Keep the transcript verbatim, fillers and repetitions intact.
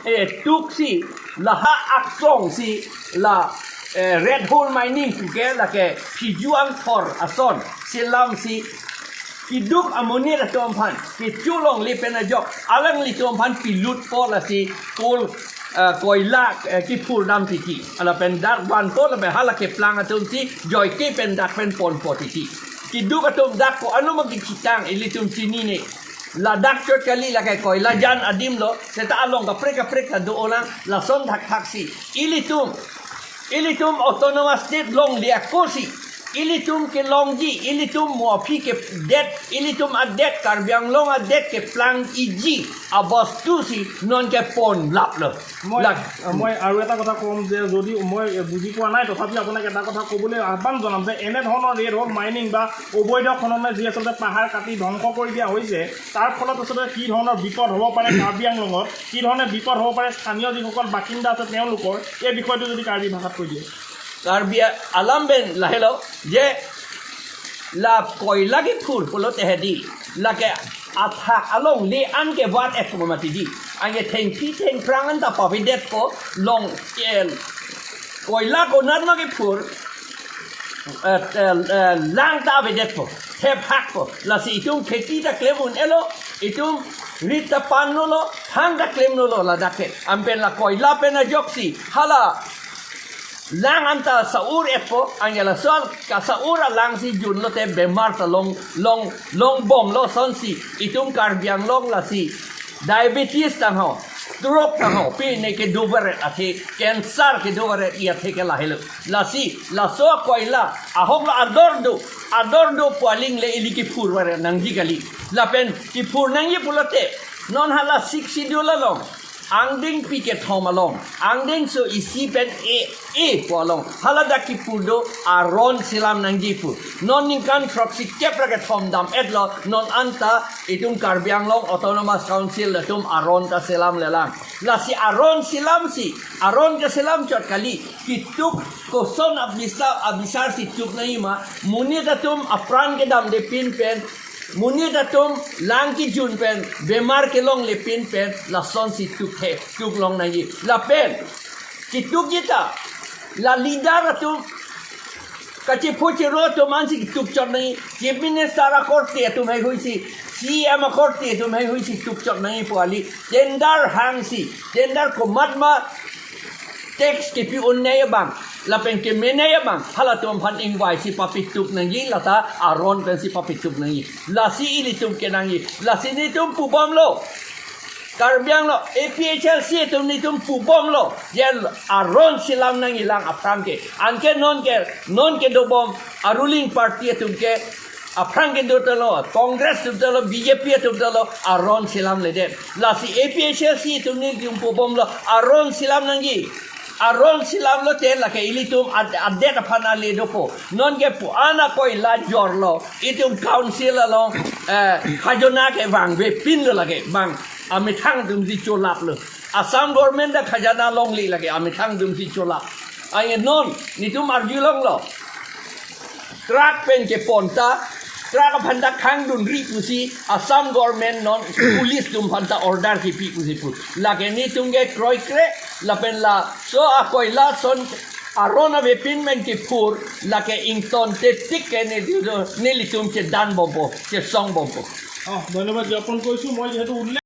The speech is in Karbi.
eh, tuksi, laha aksong si, la, eh, red hole mining puke lake Phiju Angthor ason selam si keduk amonit atum aphan kecho longle pen ajok alanglitum aphan pilut po lasi coal, eh, koila, eh, kiphur dam titi. Lapen dak vanpo lapen hala keplang atum si joike pen dak pen ponpo titi. Keduk atum dak ko-an ma kechitang ilitum chinine. Ladak chot kali, lake koila jan adim lo, seta along kaprek kaprek ta do-olang, lason thakthak si. Ilitum, ilitum autonomous state longle ako si. Ilitum kelongji, ilitum mo aphi kedet, ilitum adet, Karbi Anglong adet keplangji abostu si non ke ponlaplo. মই, Lak- মই আৰু এটা কথা ক'ম যে যদি মই বুজি পোৱা নাই, তথাপি আপোনাক এটা কথা ক'বলৈ আহ্বান জনাম যে এনেধৰণৰ ৰেড হ'ল মাইনিং বা অবৈধ খননে যি আচলতে পাহাৰ কাটি ধ্বংস কৰি দিয়া হৈছে, তাৰ ফলত আচলতে কি ধৰণৰ বিপদ হ'ব পাৰে কাৰ্বি আংলঙত, কি ধৰণে বিপদ হ'ব পাৰে স্থানীয় যিসকল বাসিন্দা আছে তেওঁলোকৰ, এই বিষয়টো যদি কাৰ্বি ভাষাত কৈ দিয়ে। Karbi alam pen lahelo je la koila kiphur pulote hedi, lake athak alongle an ke vat et ko mati di. Anke thengpi thengphrang an ta pavedetpo, long el koila konat ma kiphur, eh, eh, eh, lang ta avedetpo, thep hakpo. Lasi itum kheti ta klem un-elo, itum rit ta pan nolo, thang ta klem nolo ladak ke. Anpen la koila pen ajoksi hala lang an ta sa-ur etpo, anke lason kasa-ur alang si junlote bemar ta long, long, longbomlo, sonsi itum Karbi Anglong lasi diabetes tangho, stroke tangho, pine kedo varet athe, cancer kedo varet athe ke lahelo. Lasi laso koila ahok lo ador do, ador do pu aling le ili kiphur varet nangji kali. Lapen kiphur nangji pulote non hala Sixth Schedule along angdengpi kethom along, angdengso isi pen e, e pu along, haladak kiphur do aron selam nangji pu. Non ningkan throksi kep ra kethom dam etlo, non anta itum Karbi Anglong Autonomous Council atum aron ta selamlelang. Lasi aron selam si, aron keselam chot kali, kituk koson abisar, abisar si tuk nangji ma, monit atum apran kedamde pin pen, monit atum lang kejun pen, bemar kelongle pin pen, lasonsi tuk he, tuk long nangji. Lapen kitukji ta la leader atum, kachepho chero atum ansi tuk chot nangji. Chief Minister akorte atum heihui si, C E M akorte atum heihui si tuk chot nangji pu kali. Tender hangsi, tender komat ma tax kepi un-e abang, lapen keme un-e abang, halatum aphan ingvai si papituk nangji, lata aron pensi papituk nangji. Lasi ilitum kenangji, lasi netum pubomlo. Karbi Anglong A P H L C atum netum pubomlo. Je aron selam nangjilang aphrang ke. Anke non ke, non kedobom a ruling party atum ke aphrang kedo tanglo, Congress atum tanglo, B J P atum tanglo, aron selamledet. Lasi A P H L C atum netum pubomlo, aron selam nangji. Aron selamlote lake ilitum ad-, adet aphan ale dopo. Non ke pu-an akoila jorlo. Itum council along, eh, khajona ke vangve pinlo lake. Bang amethang atum si cholaplo. Assam government ta khajana longle lake, amethang atum si cholap. Anke non netum arjulonglo. Truck pen kepon ta, truck aphan ta khangdunri pusi Assam government non police atum aphan ta order kipi pusi pu. Lake netum ke kroikre, lapen laso akoila ason aron avepin pen kiphur, lake ingtonte tik ke ne, nelitum chedanbompo, chesongbompo. অ, ধন্যবাদ জ্ঞাপন কৰিছোঁ। মই যিহেতু উল্লেখ